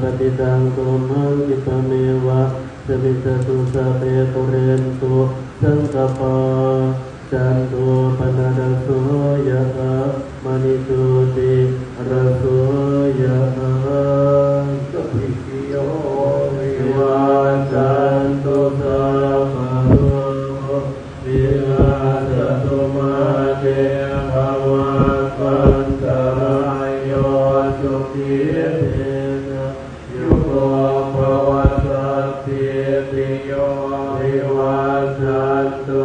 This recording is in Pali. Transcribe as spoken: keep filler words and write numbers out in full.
Parittaṃ tumhaṃ khippameva samijjhatu, sabbe pūrentu saṅkappā, cando paṇṇaraso yathā, maṇi jotiraso yathā. Sabbītiyo vivajjantu, sabbarogo vinassatu, mā te bhavatvantarāyo, sukhī dīghāyuko bhava. Sabbītiyo vivajjantu,